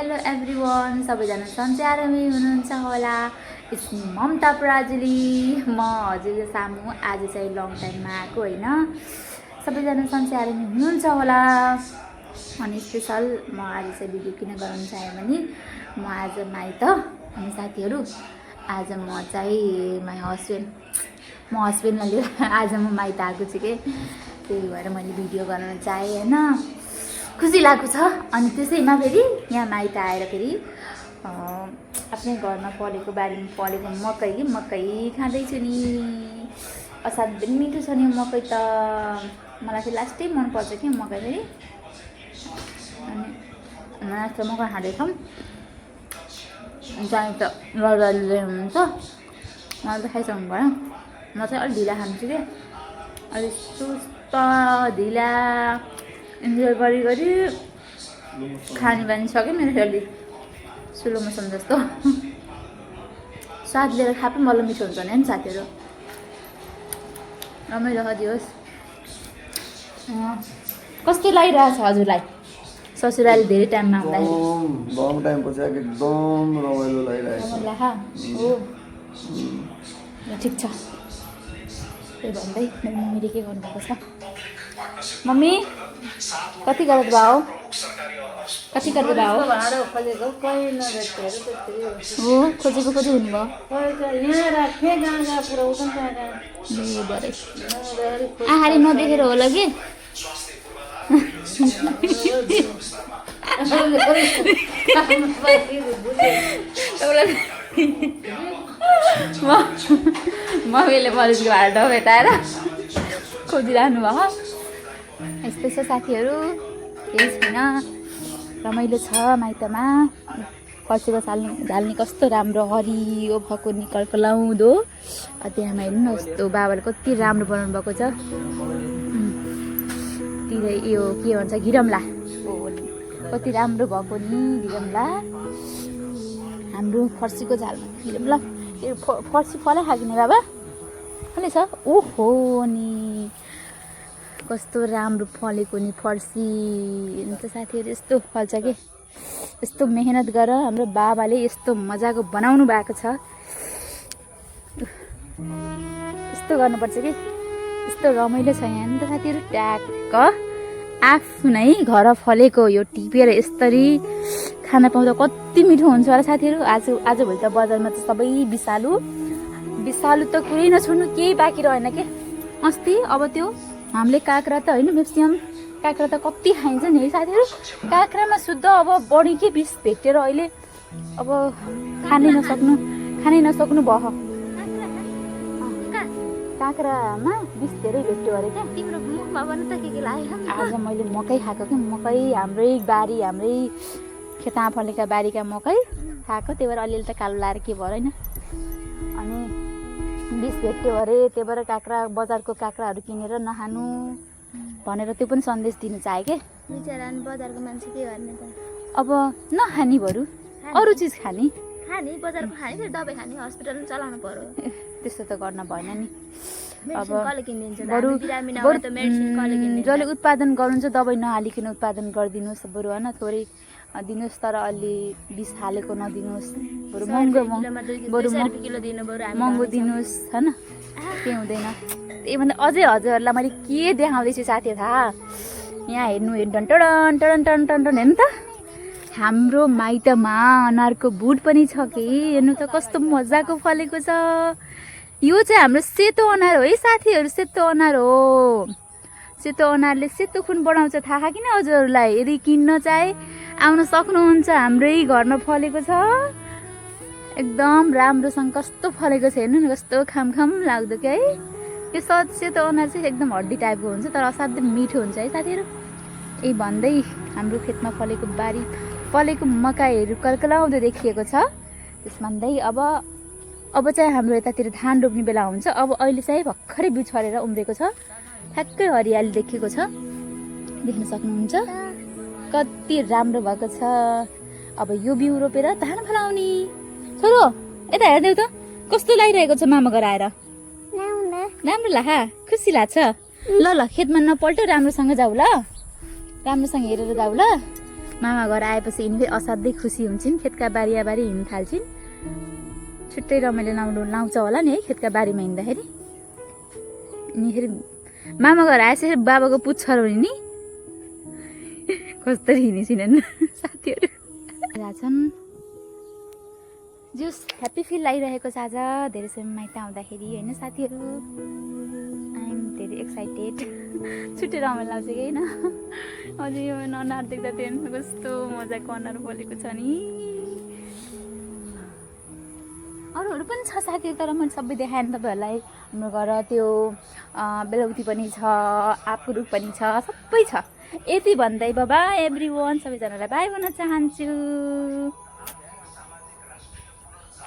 Hello everyone, सबैजना सन्चै आरामै हुनुहुन्छ होला। इट्स ममता पराजुली। म हजुरको सामु आज चाहिँ लङ टाइममा आएको होइन। सबैजना सन्चै आरामै हुनुहुन्छ होला। अनि स्पेसल म आज चाहिँ भिडियो किन गराउन चाहेँ भने म आज माइत अनि साथीहरू आज म चाहिँ माई हस्बेन्डलाई लिएर आज म माइत आएको छु कि त्यही भएर मैले भिडियो बनाउन चाहेँ होइन। खुसी लागेको छ। अनि त्यसैमा फेरि यहाँ माइत आएर फेरि आफ्नै घरमा फलेको बारीमा फलेको मकै खाँदैछु नि। असाध्यै मिठो छ नि मकै त। मलाई चाहिँ लास्टै मनपर्छ कि मकै फेरि। अनि लास्ट मकै खाँदैछौँ। जाने त लडाले हुनुहुन्छ। मलाई त खाइसक्नु भयो। म चाहिँ अलिक ढिला खान्छु कि अलिक सुस्त ढिला इन्जोय गरी खाने बानी सक्यो मेरो फेरि स्लो मोसन जस्तो। स्वाद लिएर खा पनि मलाई मिठो हुन्छ नि साथीहरू। रमाइलो दियोस्। कस्तो लागिरहेछ हजुरलाई ससुराली धेरै टाइममा आउँदाखेरि? लङ टाइम पछि एकदम रमाइलो लागिरहेछ। हो ठिक छ। त्यही भन्दै मेरो मम्मीले के गर्नुभएको छ? मम्मी कति गर्दै भयो? कति गर्दै भयो? हो खोजेको हुनुभयो। आहारी नदेखेर होला कि मम्मीले मरिचको भाडा भेटाएर खोजिरहनु भयो। यस्तै छ साथीहरू, केही छैन। रमाइलो छ माइतमा। फर्सीको झाल्ने कस्तो राम्रो हरियो भएको नि कलकलाउँदो। त्यहाँ हेर्नु न कस्तो बाबाले कति राम्रो बनाउनु भएको छ। तिर यो के भन्छ घिरम्ला कति राम्रो भएको नि घिरम्ला। हाम्रो फर्सीको झालमा घिरम्ला फर्सी फलै खाने बाबा फलै छ। ओहो नि कस्तो राम्रो फलेको नि फर्सी। अन्त साथीहरू यस्तो फल्छ कि यस्तो मेहनत गर हाम्रो बाबाले यस्तो मजाको बनाउनु भएको छ। यस्तो गर्नुपर्छ कि यस्तो रमाइलो छ यहाँ नि त साथीहरू। ट्याक्क आफ्नै घर फलेको यो टिपेर यसरी खान पाउँदा कति मिठो हुन्छ होला साथीहरू। आजभोलि त बजारमा त सबै विषालु त कुरै नछोड्नु, केही बाँकी रहेन के। अस्ति अब त्यो हामीले काँक्रा त होइन म्याक्सिमम काँक्रा त कति खाइन्छ नि है साथीहरू। काँक्रामा शुद्ध अब बढी के विष भेटेर अहिले अब खानै नसक्नु भयो। काँक्रामा विष धेरै भेट्यो अरे क्या। तिम्रो मुखमा पनि त के लाग्यो? आज मैले मकै खाएको कि मकै हाम्रै बारी हाम्रै खेतमा फलेका बारीका मकै खाएको। त्यही भएर अलिअलि त कालो लाएर के भयो होइन। अनि विष भेट्यो अरे त्यही भएर काँक्रा बजारको काँक्राहरू किनेर नखानु भनेर त्यो पनि सन्देश दिनु चाहे के। बिचरा बजारको मान्छे के गर्ने त। अब नखाने बरु अरू चिज खाने बजारको खाने फेरि दबाई खाने हस्पिटल चलाउनु पर्यो। त्यस्तो त गर्न भएन नि। अब बरु जसले उत्पादन गर्नुहुन्छ दबाई नहालिकन उत्पादन गरिदिनुहोस् बरु होइन। थोरै दिनुहोस् तर अलि विष हालेको नदिनुहोस्। बरु महँगो दिनुहोस् होइन। केही हुँदैन। त्यही भन्दा अझै हजुरहरूलाई मैले के देखाउँदैछु साथी थाहा? यहाँ हेर्नु टन हेर्नु त हाम्रो माइतमा अनारको बुट पनि छ कि। हेर्नु त कस्तो मजाको फलेको छ। यो चाहिँ हाम्रो सेतो अनार हो है साथीहरू। सेतो अनार हो। सेतो अनारले सेतो खुन बढाउँछ थाहा किन हजुरहरूलाई? यदि किन्न चाहे आउन सक्नुहुन्छ। हाम्रै घरमा फलेको छ एकदम राम्रोसँग। कस्तो फलेको छ हेर्नु न कस्तो खाम लाग्दो क्या है। यो सेतो अनार चाहिँ एकदम हड्डी टाइपको हुन्छ तर असाध्यै मिठो हुन्छ है साथीहरू। यही भन्दै हाम्रो खेतमा फलेको मकैहरू कलकलाउँदो देखिएको छ। त्यस भन्दै अब चाहिँ हाम्रो यतातिर धान रोप्ने बेला हुन्छ। अब अहिले चाहिँ भर्खरै बिउ छरेर उम्रेको छ। ठ्याक्कै हरियाली देखेको छ। देख्न सक्नुहुन्छ कति राम्रो भएको छ। अब यो बिउ रोपेर धान फलाउने। छोरो यता हेर्दै त कस्तो लागिरहेको छ मामा घर आएर? राम्रो लाग्छ? खुसी लाग्छ? ल खेतमा नपल्टो राम्रोसँग जाऊ ल। राम्रोसँग हेरेर जाऊ ल। मामा घर आएपछि यिनी फेरि असाध्यै खुसी हुन्छन् खेतका बारी हिँड्न थाल्छिन् छुट्टै रमाइलो लाउँछ होला नि है खेतका बारीमा हिँड्दाखेरि अनि फेरि मामा घर आएपछि फेरि बाबाको पुच्छर हुने नि कस्तरी हिँडिसिन् साथीहरू छन् जस ह्याप्पी फिल लागिरहेको छ आज धेरै समय माइत आउँदाखेरि होइन साथीहरू आइएम धेरै एक्साइटेड छुट्टै रमाइलो लाग्छ कि होइन अझै यो अनुहार देख्दा त्यो कस्तो मजाको अनुहार बोलेको छ नि अरूहरू पनि छ साथीहरू तर मैले सबै देखाएँ नि तपाईँहरूलाई हाम्रो घर त्यो बेलौती पनि छ आँपको रुख पनि छ सबै छ यति भन्दै बाबा एभ्री वान सबैजनालाई बाई भन्न चाहन्छु